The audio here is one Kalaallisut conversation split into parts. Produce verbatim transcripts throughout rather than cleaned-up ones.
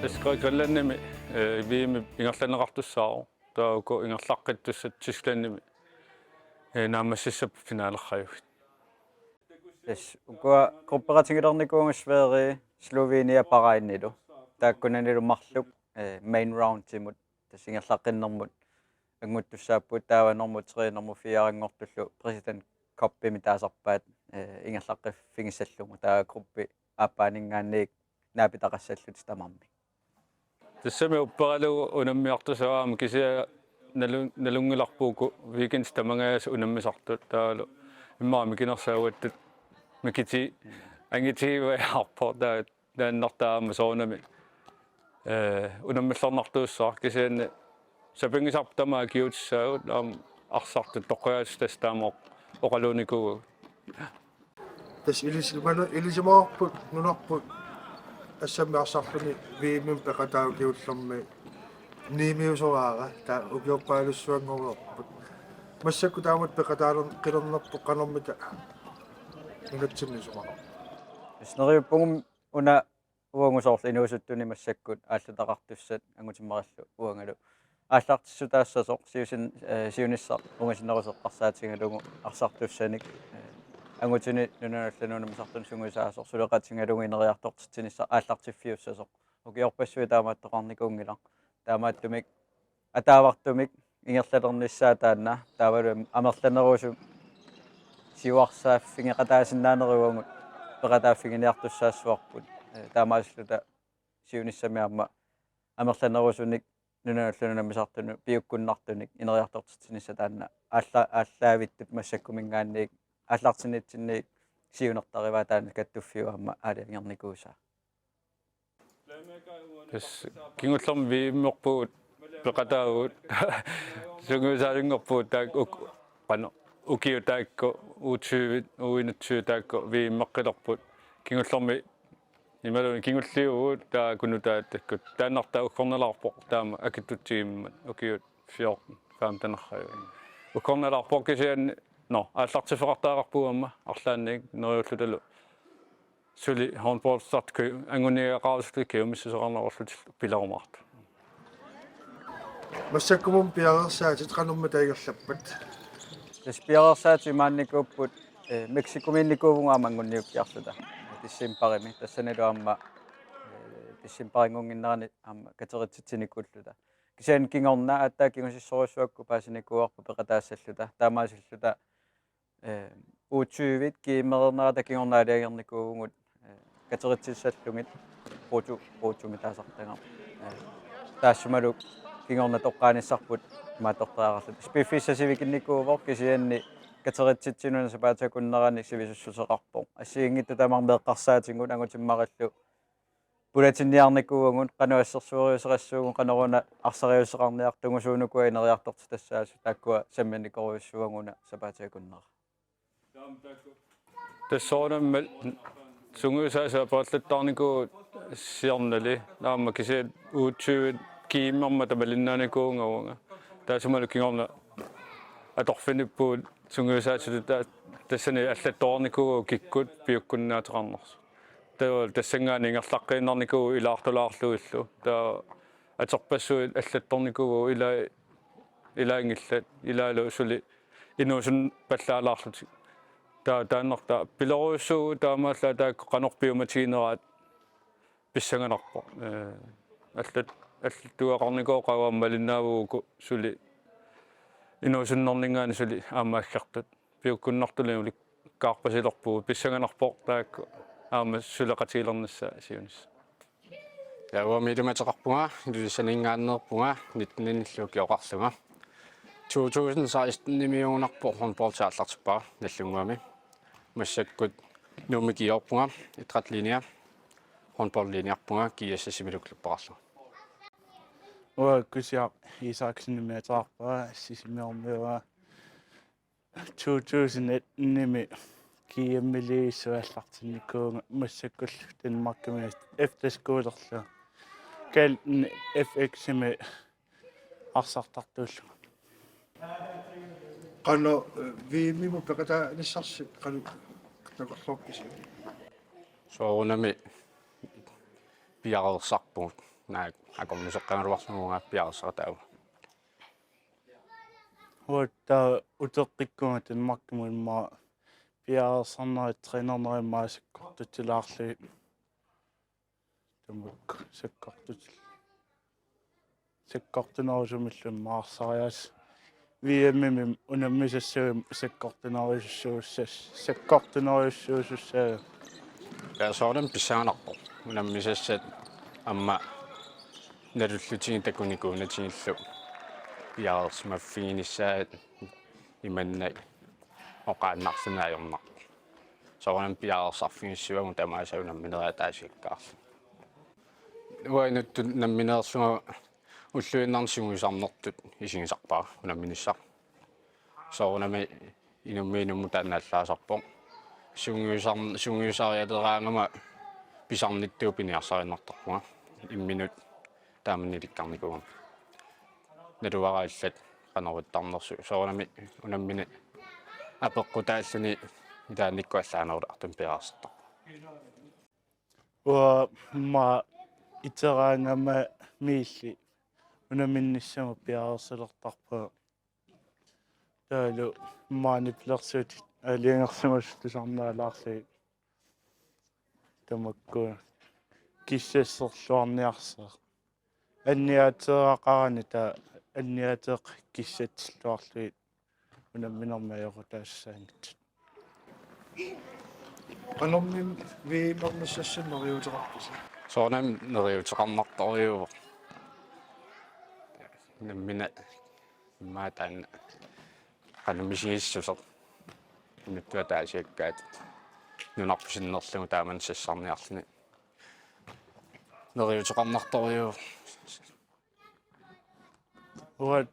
Tassa Grækenlandimi, eh, V M ingerlanneqartussaavoq. Taava uku ingerlaqqittussat Tysklandimi, eh, naammassissapput finalerajugit. Tassa ukua gruppeqatigiinnikuuvugut Sverige, Slovenia Bahrainilu. Taakkunanilu marluk, eh, main roundimut, tassa ingerlaqqinnermut annguttussaapput, taava nummer tre, nummer fire-nngortullu Præsident Cupimi taasarpaat, eh, ingerlaqqiffigissallugu. Taava gruppi aappaaninngaanniit naapitaqassallutik tamarmik. Tassami upperalugu unammiartussaq aamma kisianni nalu-, nalunngilarput uku weekendit tamangajaasa unammisartut taavalu immaqa mikinersaaguattut mikitii angitigivajaarpoq taa-, taannartaa aamma soorunami, eh, unammillernartussaq kisianni sapinngisarput tamaat akiuutissaagut aamma arsartut toqqagaasut tassa taama oqaluunikuuagut. Tassa ilisimalu-, ilisimavarput nunarput assammik arsarluni V M-imut peqataasoq ukiulermi niimiusoraara taava ukiorpaalussuanngoreerput. Massakkut taamatut peqataaler-, qilernerput qanormita nunatsinni isumaqarpa? Tassa neriuppugut una uagut soorlu inuusuttunik massakkut aallartitaqartussat angutimmarillu uangalu aallartissutaassasoq siusin-, eh, siunissaq ungasinnerusoq eqqarsaatigalugu arsartussanik, eh, angutini nunanut allanut unammisartunut sungiusaasoq suleqatigalugu ineriartortitsinissaq aallartiffiussasoq ukiorpassuit taamaattoqarnikuunngilaq. Taamaattumik ataavartumik ingerlalernissaa taanna taavalu amerlanerusut siuarsaaffigeqataasinnaaneri uagut peqataaffiginiartussaassavarput. Eh, taamaasilluta siunissami aamma amerlanerusunik nunanullu unammisartunut piukkunnartunik ineriartortitsinissaq taanna aalla-, aallaavittut massakkuminngaanniit aallartinnitsinniit siunertarivaa taanna kattuffiup aamma aalajangernikuusaa. Tassa kingullermi V M-erpugut peqataavugut. Sungiusaasunngorpugut taakku uk-, qanoq, ukiut taakku, U tyve, U enogtyve taakku V M-eqqilerput. Kingullermi imaluunniit kingulliuvugut taakku nutaat takkut. Taannartaa uggornalaarpoq taama akitutsigimmat ukiut fjorten, femten-erajugit. Uggornalaarpoq kisianni, nå, aallartiffeqartariaqarpugut aamma arlaannik neriullutalu. Suli håndboldstartki anguniagaqarusutut kiumissuseqarnerullutillu pilerumaartut. Massakkumut piareersaatit qanormita ingerlappat? Tassa piareersaatit maannikuupput, eh, Mexicomiinnikuuvugut aamma anguniukkiarluta. Decembarimi tassanilu aamma, eh, decembarinngunnginnerani aamma kateritsitsinikuulluta. Kisianni kingorna aatsaat kingusissorujussuakka paasinikuuarput peqataassalluta. Taamaasilluta eh, U tyve-t G M-ereernerata kingorna aalajangernikuuvugut, eh, kateritsissallugit proto-, protomik taasartagaq. Eh, taassumalu kingorna toqqaanissarput imaattortariaqarluta. Piffissaq sivikinnikuuvoq kisianni kateritsitsinuna sapaatip akunnerani sivisussuseqarpoq. Assigiinngitsut tamarmik eqqarsaatigut angutimmarillu pulatinniarnikuuagut qanoq assersueriuseqassuugut qanoruna arsariuseqarniartugut suunukua ineriartortitassaasoq taakkua samminikkorujussuuagut una sapaatip akunnera. Tassa soorunami sungiusaasut aperallattarnikuuvugut siornali aamma kisianni U tyve G M-ermata malinnaanikuuvunga uanga. Taassumalu kingorna atorfinippugut sungiusaasutut ta-, tassani allattoornikuuvugut kikkut piukkunnaateqarnersut. Taava tassanngaanniit ingerlaqqiinnarnikuuvugut ilaartulaarlugillu. Taava atorpassuit allattornikuuvugut ila-, ilaanngillat, ilaalu suli inuusunnerpallaalaarlutik. Taava taannartaa pilerujussuuvugut taamaallaat taakku qanoq piumatigineraat pissanganarpoq. Eh, allat-, allattugaqarnikuuvoq qanga aamma malinnaavugut uku suli inuusunnerninngaanniit suli aamma aggertut. Piukkunnartullu ulik-, Inuusuttuarpasilerpugut, pissanganarpoq taakku aamma suleqatigilernissaat siunissaq. Ja uanga Miilu Mateqarpunga, Ilulissaninngaanneerpunga, nitteninillu ukioqarlunga. To tusind seksten-imiugunarpoq håndbold aallartippara Nagdlunguami. Massakkut Nuummi kioorpunga, idrætslinje, håndboldlinjerpunga, G S S-imilu klubbeqarlunga. Uanga Kusiaq Isaksenimik ateqarpara, Sisimiormiuunga. To tusind nitten-imi G M-ilivissuallartinnikuuvunga, massakkullu Danmarkimi efterskolerlunga. Galten F X-imi arsartartuullunga. Qanoq, eh, V M-imut peqataanissarsi qanoq takorloorpisi? Soorunami piareersarpugut. Naak akornuseqqagaluarlugu piareersartaavugut. Uagut uteqqikkumaarput Danmarkimut immaqa piareersarnerit trænerinerit immaqa sakkortutilaarlugit. Tamakku sakkortut-, sakkortunerusumillu immaqa arsariaaseq. V M-imi unammisassaguma sakkortunerujussuussas-, sakkortunerujussuusussaagamik. Ja soorunami pissanganarpoq. Unammisassat aamma nalullutigit takunikuunatigillu piareersimaffiginissaat imannak oqaannarluni ajornarpoq. Soorunami piareersarfigissivagut tamaasa unamminerit ataasiakkaarlugit. Uanga inuttut nammineerlunga ulluinnarni sungiusarnertut isigisarpara unamminissaq. Soorunami inummit inummut taanna allaasarpoq. Sungiusar-, sungiusarialeraangama pisarnittuut piniarsariinnartarpunga. Imminut taama ilikkarnikuugama. Naluara allat qanoq ittarnersut. Soorunami unammineq apeqqutaalluni ilaannikkut allaanerulaartumik piareersartarpunga. Uanga immaqa iteraangama Miilli unamminnissamut piareersalertarpunga. Taavalu immaqa nipilersuutit aalajangersimasut tusarnaalaarlugit. Tamakku kissasserluarniarsaaq. Anniaateeraqarani taava anniaateeqqat kissatsilluarlugit unamminermi ajoqutaassaanngitsut. Qanormi V M-ernissassinnut neriuuteqarpisi? Soorunami neriuuteqarnartorujuuvoq. Nammineq immaqa taanna qanoq misigissuseq. Inuttut ataasiakkaat nunarput sinnerlugu taamani sassarniarluni. Neriuuteqarnartorujuuvoq. Uagut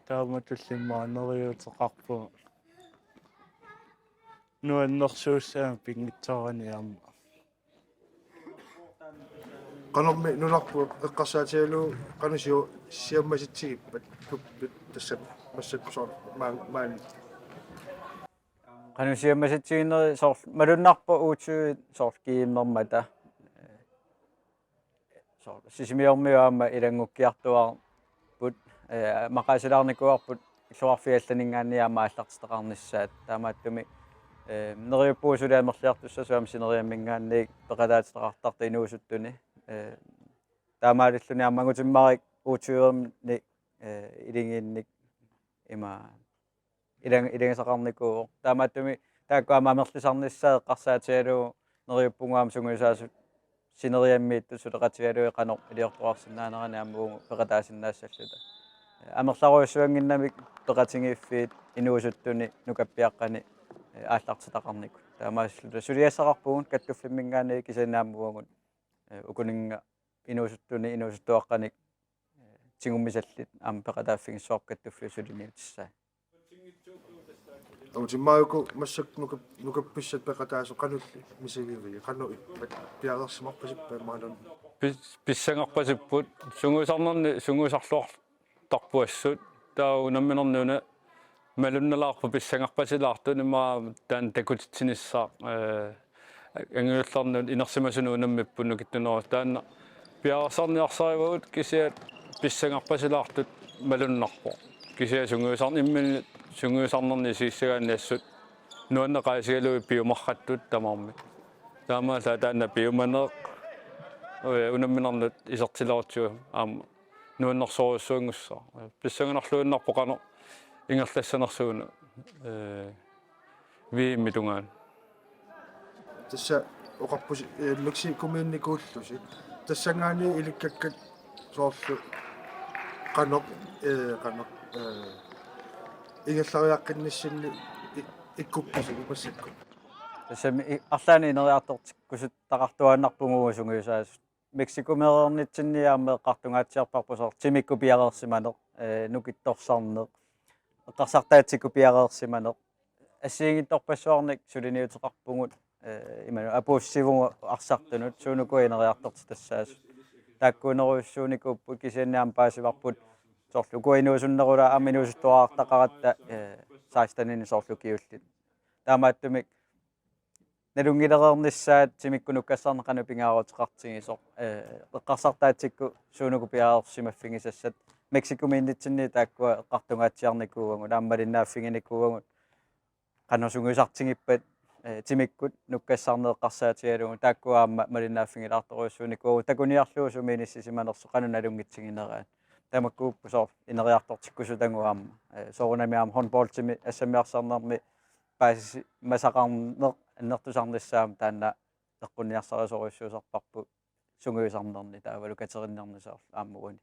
taamatulli immaqa neriuuteqarpunga. Nuannersuussaanga pinngitsoorani aamma. Qanormi nunarput eqqarsaatigalugu qanoq siu-, siammasitsigippat klubbit tassani massakkut soorlu maan-, maani? Qanoq siammasitsigineri soorlu malunnarpoq U tyve soorlu G M-ermata. Soorlu Sisimiormiut aamma ilanngukkiartuaarput, eh, maqaasilaarnikuuarput illoqarfiit allaninngaanniit aamma aallartitaqarnissaat. Taamaattumik, eh, neriuppugut suli amerliartussasut aamma sineriamminngaanniit peqataatitaqartartut inuusuttuni. Eh, taamaalilluni aamma angutimmarik U tyve-mi, eh, iligiinnik ima ilang-, ilagisaqarnikuuvoq. Taamaattumik taakku aamma amerlisarnissaat eqqarsaatigalugu neriuppugut aamma sungiusaasut sineriammiittut suleqatigalugit qanoq iliortoqarsinnaanerani aamma uagut peqataasinnaassalluta. Amerlarujussuannginnamik peqatigiiffiit inuusuttuni nukappiaqqani aallartitaqarnikut. Taamaasilluta suliassaqarpugut kattuffimminngaanniit kisianni aamma uagut, eh, ukuninnga inuusuttuni inuusuttuaqqanik tigummisallit aamma peqataaffigissavarput kattuffik suliniutissaat. Angutimmaariuku massakkut nukap-, nukappissat peqataasoq qanulli misigivigit, qanoq ippat, piareersimarpasippat imaluunniit? Pis-, pissangarpasipput, sungiusarnerni sungiusarluartarput assut, taava unamminerni una malunnalaarpoq pissangarpasilaartut, immaqa taanna takutitsinissaq, eh, angajullarnut inersimasunut unammipput nukittunerusut, taanna piareersarniarsarivagut kisianni pissangarpasilaartut malunnarpoq. Kisianni sungiusar-, imminut sungiusarnerni isigissagaanni assut nuanneqaasigalugit piumaqqattut tamarmik. Taamaallaat taanna piumaneq, eh, unamminermut isertilerutsigu aamma nuannersorujussuanngussaaq. Pissanganarluinnarpoq qanoq ingerlassanersugut, eh, V M-ip tungaanut. Tassa oqarpusi, eh, Mexicomiinnikuullusi. Tassanngaanniit ilikkakkat soorlu qanoq, eh, qanoq, eh, ingerlariaqqinnissinni i-, ikkukkusuk massakkut. Tassami i-, arlaannik ineriartortikkusuttaqartuaannarpugut uagut sungiusaasut. Mexicomeereernitsinni aamma eqqartungaatsiarparput soorlu timikkut piareersimaneq, eh, nukittorsarneq, eqqarsartaatsikkut piareersimaneq. Assigiinngitsorpassuarnik suliniuteqarpugut, eh, imaluunniit apuussivugut arsartunut suut ukua ineriartortitassaasut. Taakkuunerujussuunikuupput kisianni aamma paasivarput soorlu ukua inuusunnerulaat aamma inuusuttuarartaqaratta, eh, seksteninik soorlu ukiullit. Taamaattumik nalunngilereernissaat timikkut nukkassarneq qanoq pingaaruteqartigisoq, eh, eqqarsartaatsikkut suut ukua piareersimaffigisassat. Mexicomiinnitsinni taakkua eqqartungaatsiarnikuuagut, aamma malinnaaffiginikuuagut, qanoq sungiusartigippat, eh, timikkut nukkassarneq eqqarsaatigalugu, taakkua aamma malinnaaffigilaartorujussuunikuuagut, takuniarlugu sumi inissisimanersoq qanoq nalunngitsigineraat. Tamakkuupput soorlu ineriartortikkusutagut aamma. Eh, soorunami aamma håndboldimi assammiarsarnermi paasisimasaqarneq annertusarnissaa aamma taanna eqqunniarsarisorujussuusarparput sungiusarnerni taavalu katerinninnerni soorlu aamma uani.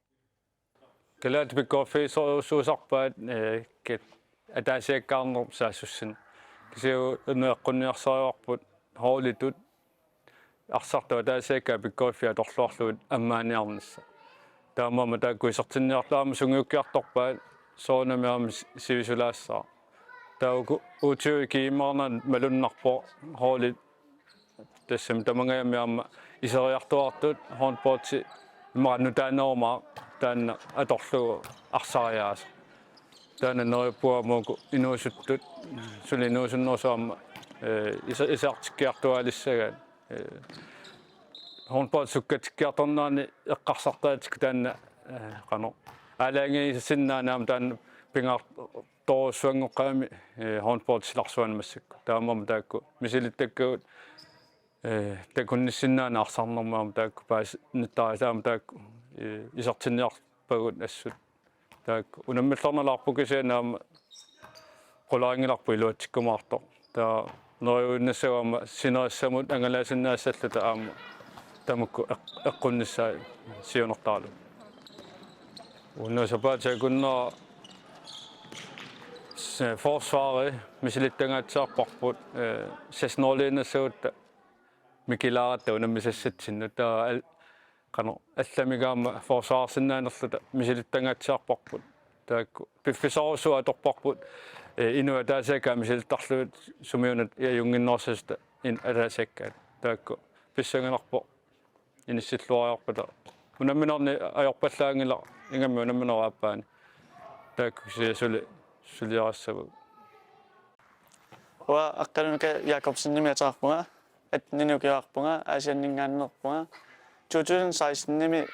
Kalaallit pikkoriffigisorujussuusarpaat, eh, kat-, ataasiakkaarnerup saassussineq. Kisianni una eqqunniarsarivarput holditut arsartut ataasiakkaat pikkoriffiit atorluarlugit ammaaniarnissaq. Taamaammat taakku isertinniarlugu aamma sungiukkiartorpaat soorunami aamma si-, sivisulaassaaq. Taava uku U tyve GM-ernaat malunnarpoq holdit tassami tamangajami aamma iseriartuaartut håndboldi immaqa nutaanerumaaq taanna atorlugu arsariaaseq. Taanna neriuppunga aamma uku inuusuttut suli inuusunnerusut aamma, eh, isa-, isertikkiartuaalissagaat. Eh, håndbold sukkatikkiartornerani eqqarsartaatsikkut taanna, eh, qanoq aalajangiisinnaaneq aamma taanna pingaar-, torussuanngoqqaami, eh, håndbold silarsuani massakkut. Taamaammat taakku misilittakkagut, eh, takunnissinnaaneq arsarnermut aamma taakku paasinnittarisi aamma taakku, eh, isertinniarpagut assut. Taakku unammillernalaarput kisianni aamma qularinngilarput iluatsikkumaartoq. Taava neriuinnassagut aamma sinerissamut angalaasinnaassalluta aamma tamakku eq-, eqqunnissaat siunertaralugu. Una sapaatip akunnera se-, forsvari misilittangaatsiarparput, eh, seksten-årigiinnassagutta mikilaaratta unammisassatsinnut. Taava al-, qanoq allamik aamma forsvarersinnaanerluta misilittangaatsiarparput. Taakku piffissarujussuaq atorparput, eh, inuit ataasiakkaat misilittarlugit sumiuna ajunnginnerussasuta in-, ataasiakkaat. Taakku pissanganarpoq inissilluariarpata. Unamminerni ajorpallaanngilaq ingammik unamminerup aappaani. Taakku kisianni suli suliarissavagut. Uanga Aqqalunnguaq Jakobsenimik ateqarpunga, atteninik ukioqarpunga, Aasianninngaanneerpunga. To tusind seksten-imi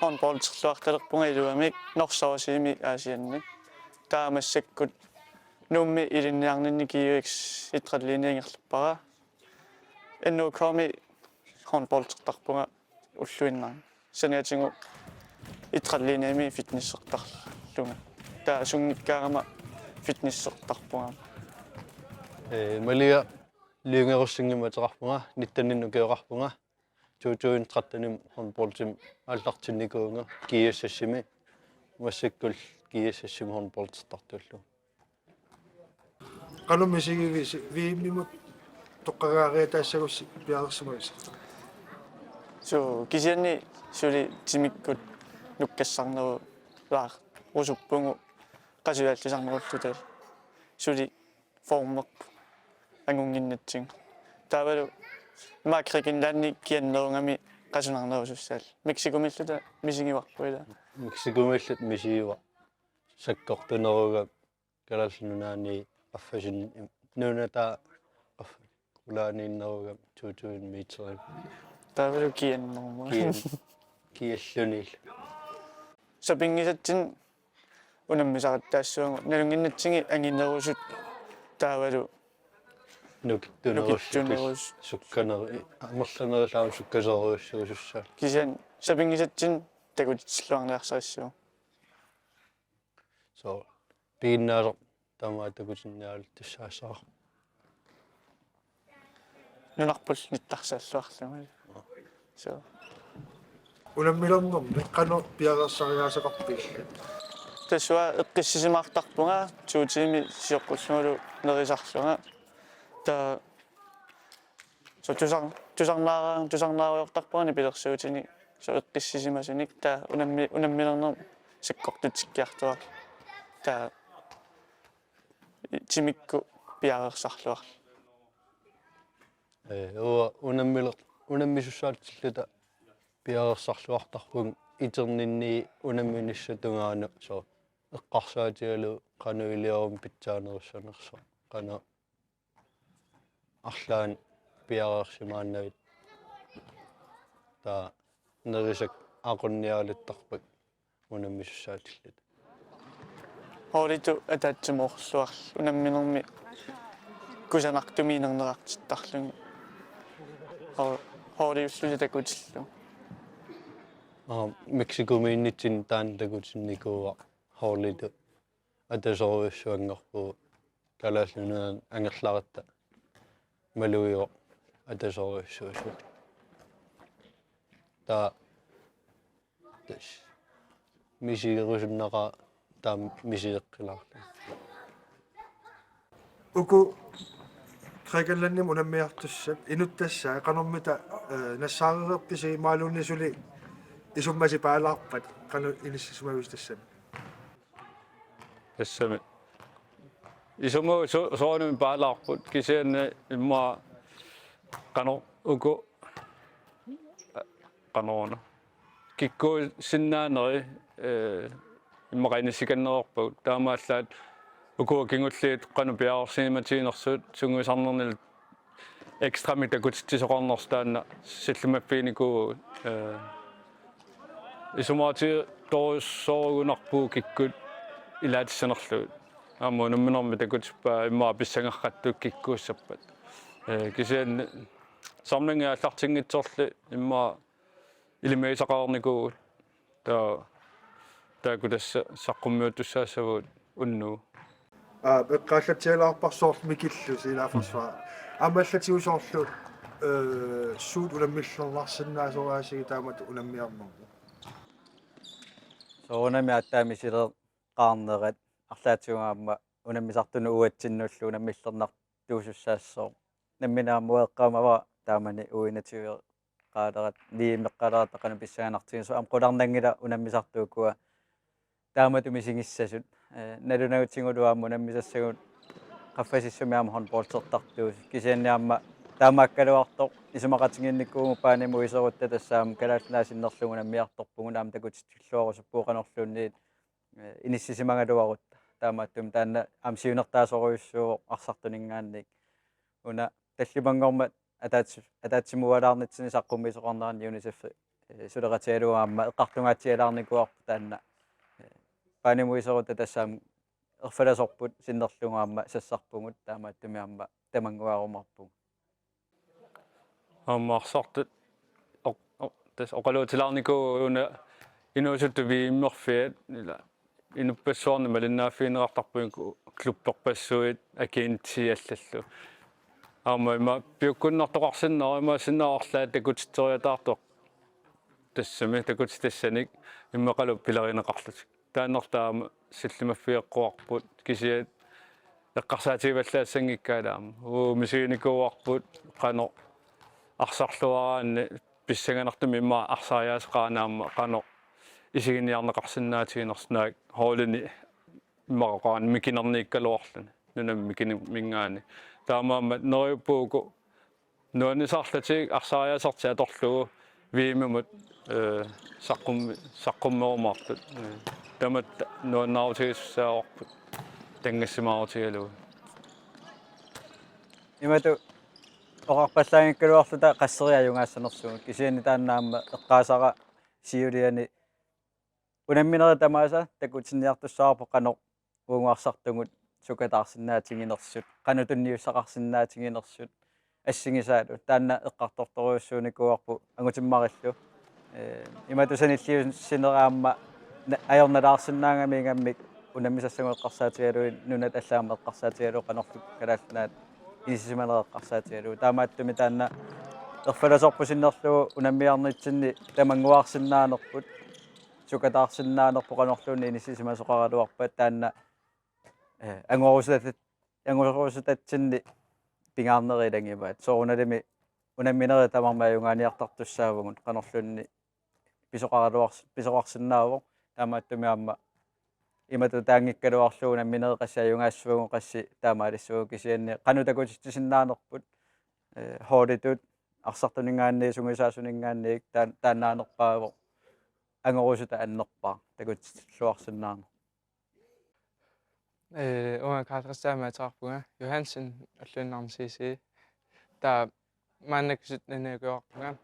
håndbolderluartalerpunga iluamik North Source-imi Aasianni. Taava massakkut Nuummi ilinniarninni GUX idrætslinje ingerlappara. N O K-mi håndboldertarpunga ulluinnarni. Saniatigut idrætslinjemi fitnessertarlunga. Taava sunngikkaangama fitnessertarpunga. Ee, Malia Lynge Rosingimik ateqarpunga, nitten-inik ukioqarpunga. To tusind tretten-imi håndboldimi aallartinnikuuvunga G S S-imi. Massakkut G S S-imi håndboldertartuullunga. Qanoq misigivisi V M-imut toqqagaariataassagussi piareersimavisi? Suu, kisianni suli timikkut nukkassarnerulaarusuppugut qasujallisarnerulluta. Suli formerput angunnginnatsigu. Taavalu Mark Regenlandi kiannerugami qasunarnerusussaalluni. Mexicomiilluta misigivarput ilaa. Mexicomiilluta misigivarput. Sakkortunerugami Kalaallit Nunaanni qaffasin-, nunataa qaff-, qulaaniinnerugami to tusind meterimik. Taavalu kiannermut. Kian-, kialluniillu. Sapinngisatsinni unammisaqattaassavagut, nalunnginnatsigit anginerusut taavalu nukittunerusut, nukittunerusut. Sukkaneri-, amerlanerit aamma sukkasoorujussuusussaat. Kisianni sapinngisatsinni takutitsilluarniarsarissavagut. So, piginnaasoq tamaat takutinnialertussaassavara. nunarput nittarsaalluarlugu. So. Unammilernermi qanoq piareersariaaseqarpit? Tassa eqqissisimaartarpunga to tiimi sioqqullugulu nerisarlunga. Taava so tusar-, tusarnaara-, tusarnaarujoortarpunga nipilersuutinik so eqqissisimasunik taava unammi-, unammilernermi sakkortutsikkiartuaarlunga. Taava timikkut piareersarluarlunga. Ee, uanga unammile-, unammisussaatsilluta piareersarluartarpunga iterninni unamminissap tungaanut so eqqarsaatigalugu qanoq iliorluni pitsaanerussanersoq, qanoq arlaannik piareersimaannavit. Taava nerisakka aqunniaalittarpakka unammisussaatsilluta. Holditut ataatsimoorluarlunga unamminermi kusanartumiinnerneqartittarlunga. Ho-, holdiulluta takutillugu. Aa, Mexicomiinnitsinni taanna takutinnikuuara holditut atasorujussuanngorpugut Kalaallit Nunaanni angerlaratta malugivoq atasorujussuusugut. Taava tassa misigerusunnaqaaq taama misigeqqilaarlunga. Uku Grækenlandimi unammiartussat inuttassaat qanormita, eh, nassaarereerpisi imaluunniit suli isummat paalaarpat qanoq inissisimavisi tassani? Tassami. Isummat su-, soorunami paalaarput kisianni immaqa qanoq uku qanoruna. Kikkuussinnaaneri, eh, immaqa inissikannereerpagut. Taamaallaat ukua kingulliit qanoq piareersimatiginersut sungiusarnernilu ekstramik takutitsisoqarnersoq taanna sillimaffiginikuuvugut, eh, isumaatigitorujussoorugunarpugut kikkut ilaatissanerlugit. Aamma unamminermi takutippaa immaqa pissangartartut kikkuussappat. Eh, kisianni samlingi aallartinngitsoorli immaqa ilimagisaqarnikuuvugut. Taava taakku tassa saqqummiuttussaassavagut unnugu. Aa, eqqaallatsialaarpara soorlu Mikillu silaaffarsvaa. Aamma allatigut soorlu, eh, suut unammillernarsinnaasoraasigut taamatut unammiarnermi? Soorunami aatsaat misileqarnerat arlaatigut aamma unammisartunut uatsinnullu unammillernartuusussaassooq. Nammineq aamma eqqaamavara taamani uinativi qaalerat, V M-eqqaalerat taqana pissanganartigisoq aamma qularnanngilaq unammisartut ukua taamatut misigissasut. Eh, nalunagutigu aamma unammisassagut qaffasissumi aamma håndboldertartuusut. Kisianni aamma taamaakkaluartoq isumaqatigiinnikuuvugut Paanimut iserutta tassa aamma Kalaallit Nunaat sinnerlugu unammiartorpugut aamma takutitsilluarusuppugut qanorluunniit, eh, inissisimagaluarutta. Taamaattumik taanna aamma siunertaasorujussuuvoq arsartuninngaanniit. Una tallimanngormat ataats-, ataatsimuualaarnitsinni saqqummiisoqarnerani UNICEF, eh, suleqatigalugu aamma eqqartungaatsialaarnikuuarput taanna. Eh, Paanimut iserutta tassa aamma erfalasorput sinnerlugu aamma sassarpugut taamaattumik aamma tamannguarumaarpugut. Aamma arsartut oq-, oq-, tassa oqaluutilaarnikuuvugut una inuusuttut V M-erfiat ila inuppassuarnit malinnaaffigineqartarpugut ku-, klubberpassuit agentii allallu. Aamma ima piukkunnartoqarsinnaavoq ima sinnaarlaat takutitseriataartoq. Tassami takutittassanik immaqalu pilerineqarlutik. Taanna taama sillimaffigeqquarput kisiat eqqarsaatigivallaassanngikkaat aamma. Uu misiginikuuarput qanoq arsarluaraanni pissanganartumik immaqa arsariaaseqaraanni aamma qanoq isiginiarneqarsinnaatiginersoq naak holdini immaqa qanoq mikinerniikkaluarluni nunami mikiniminngaanniit. Taamaammat neriuppugut uku nuannisarlutik arsariaasertik atorlugu V M-imut, eh, saqqummi-, saqqummerumaartut. Eh, tamatta nuannaarutigisussaagaluarput tanngassimaarutigalugu. Imatut oqarpallaanngikkaluarluta qasseriarluta ajugaassanersugut. Kisianni taanna aamma eqqaasara siuliani unamminerit tamaasa takutinniartussaavarput qanoq uagut arsartugut sukataarsinnaatiginersut, qanoq tunniussaqarsinnaatiginersut assigisaalu. Taanna eqqartortorujussuunikuuarput angutimmarillu. Eh, imatut sanilliussinera aamma na-, ajornalaarsinnaagamiigammik unammisassagut eqqarsaatigalugit nunat allat aamma eqqarsaatigalugit qanorlu Kalaallit Nunaat inissisimaneq eqqarsaatigalugu. Taamaattumik taanna erfalasorput sinnerlugu unammiarnitsinni tamannguarsinnaanerput, sukataarsinnaanerput qanorluunniit inissisimasoqaraluarpat taanna, eh, angorusutat-, angorusutatsinni pingaarnerit ilagivaat. Soorunalimi unamminerit tamarmik ajugaaniartartussaavugut qanorluunniit pisoqaraluars-, pisoqarsinnaavoq. Taamaattumik aamma imatut taanngikkaluarlugu unamminerit qassit ajugaassavagut, qassit taamaalissagut, kisianni qanoq takutitsisinnaanerput, eh, holditut arsartuninngaanniit sungiusaasuninngaanniit taan-, taannaanerpaavoq angorusutat annerpaaq takutitsilluarsinnaaneq. Ee, uanga Karl Christian ateqarpunga, Johansen ulluinnarni C C. Taava maannakkut syttenini ukioqarpunga.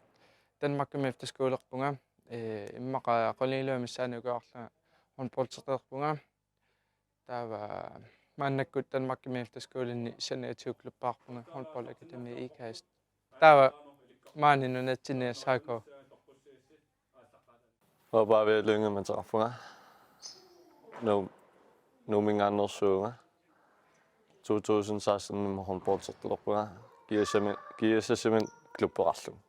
Danmarkimi efterskolerpunga. Ee, immaqa qulilua missaani ukioqarlunga håndboldeqarpunga. Taava maannakkut Danmarkimi efterskolinni saniatigut klubbeqarpunga, håndboldakademi Ikast. Taava maani nunatsinni S A K. Uanga Pavia Lynge ateqarpunga. Nuum-, Nuumminngaanneersuuvunga. To tusind seksten håndboldeqarpunga. G S S-imi, G S S-imi klubbeqarlunga.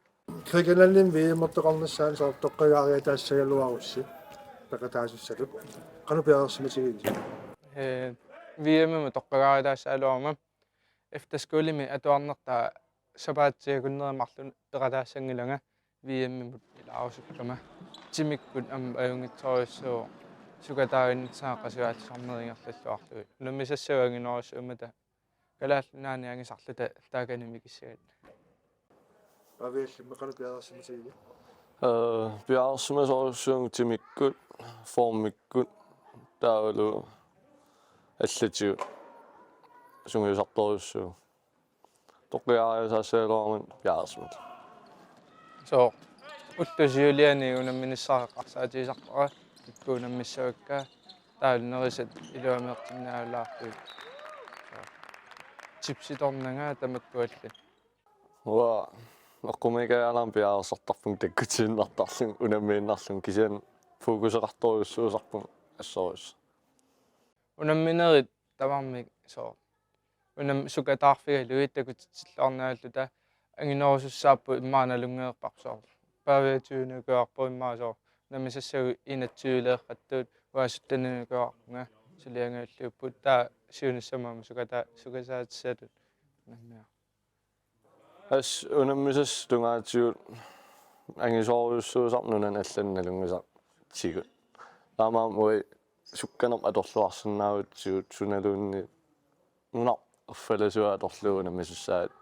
Grækenlandimi V M-ertoqarnissaanut soorlu toqqagaariataassagaluarussi peqataasussatut. Qanoq piareersimatigivisi? Ee, V M-imut toqqagaariataassagaluaruma. Efterskolimi atuarnertaa sapaatip akunneri marluk peqataassanngilanga V M-imut ilaarusukkama. Timikkut aamma ajunngitsorujussuuvoq sukataaginnitsinni qasujaattarnerit ingerlalluarlugit. Unammisassagut anginerusummat Kalaallit Nunaanni angisarluta taakani mikissagat. Paviallimmi qanoq piareersimatigivit? Ee, piareersimasorujussuuvunga timikkut, formikkut, taavalu allatigut sungiusartorujussuuvoq. Toqqagaariasaassagaluaruma piareersimatippunga. Sooq, ullut siuliani unamminissara eqqarsaatigisarpara, kikkut unammissavakka, taava nerisat iluamik ersinnaalaartut. Sooq. Tipsitornanga tamakkuallit. Uanga eqqumiikkajaalaarama piareersartarpunga takkutiinnartarlunga unammiinnarlunga, kisianni fokuseqartorujussuusarpunga assorujussuaq. Unamminerit tamarmik sooq. Unam-, sukataarfigalugit takutitsilluarniarluta anginerusussaapput immaqa nalunngeerparput sooq. Pavia tyvenini ukioqarpoq immaqa sooq. Unammisassagut enogtyveleeqqattut, uanga syttenini ukioqarpunga, suliangavilliupput, taava siunissami aamma sukata-, sukataatissatut unammiar. Assut unammisassat tungaatigut angisoorujussuusarput nunani allani nalunngisatigut. Taamaammat uagut sukkanerput atorluarsinnaavugut sunaluunniit nunarput erfalasuat atorlugu unammisussaagatta.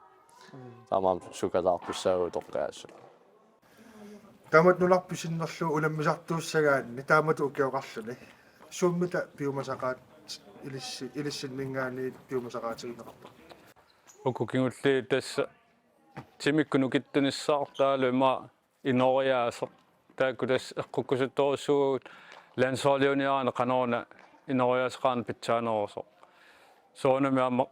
Mm. Taamaammat sukataartussaavugut toqqagaasut. Taamatut nunarput sinnerlugu unammisartuussagaanni taamatut ukioqarluni. Suummita piumasaqaat ilissi-, ilissinninngaanniit piumasaqaatigineqarpa? Uku kingulliit tassa timikkut nukittunissaq taavalu ima inooriaaseq. Taakku tassa eqqukkusuttorujussuuvugut landsholdiuniaraanni qanoruna inooriaaseqarneq pitsaanerusoq. Soorunami aamma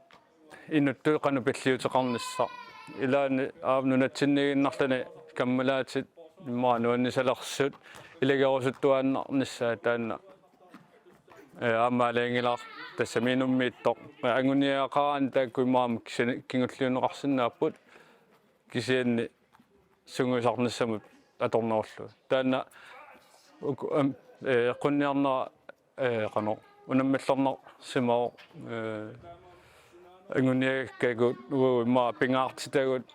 inuttut qanoq pilliuteqarnissaq. Ilaanni aamma nunatsinniiginnarluni kammalaatit immaqa nuannisalersut ilagerusuttuaannarnissaat taanna. Ee, aamma aalajangilaartoq tassami inummiittoq. Anguniagaqaraanni taakku immaqa aamma kisianni kingulliunneqarsinnaapput. Kisianni sungiusarnissamut atornerullugu. Taanna uku-, am-, ee, eqqunniarnera, ee, qanoq, unammillernarsimavoq, ee, anguniagakkakku uagut immaqa pingaartitagut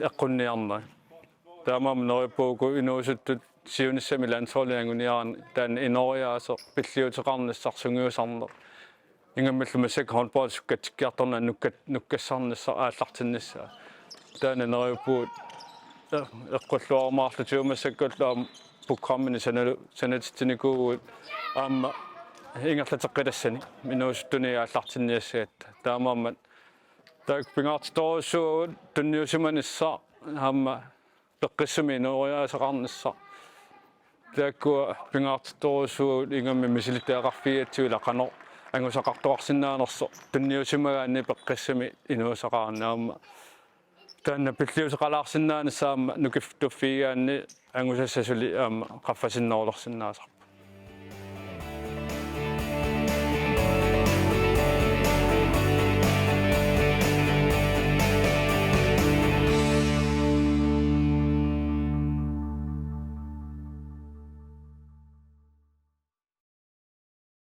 eqqunniarnerat. Taamaammat neriuppunga uku inuusuttut siunissami landsholdimi anguniaraanni taanna inooriaaseq pilliuteqarnissaq sungiusarneq. Ingammillu massakkut håndbold sukkatsikkiartorneq nukkat-, nukkassarnissaq aallartinnissaa. Taanna neriuppugut e-, eqqulluarumaarluta massakkullu aamma programmini sanalu-, sanatitsinikuuvugut aamma ingerlateqqitassanik inuusuttunit aallartinniassagatta. Taamaammat taakku pingaartitorujussuuvugut tunniusimanissaq aamma peqqissumik inooriaaseqarnissaq. Taakkua pingaartitorujussuuvugut ingammik misilittagaqarfigigatsigu ila qanoq angusaqartoqarsinnaanersoq tunniusimagaanni peqqissumik inuusaqarneq aamma. Taanna pilliuseqalaarsinnaanissaq aamma nukiffittuuffigigaanni angusassat suli aamma qaffasinnerulersinnaasarput.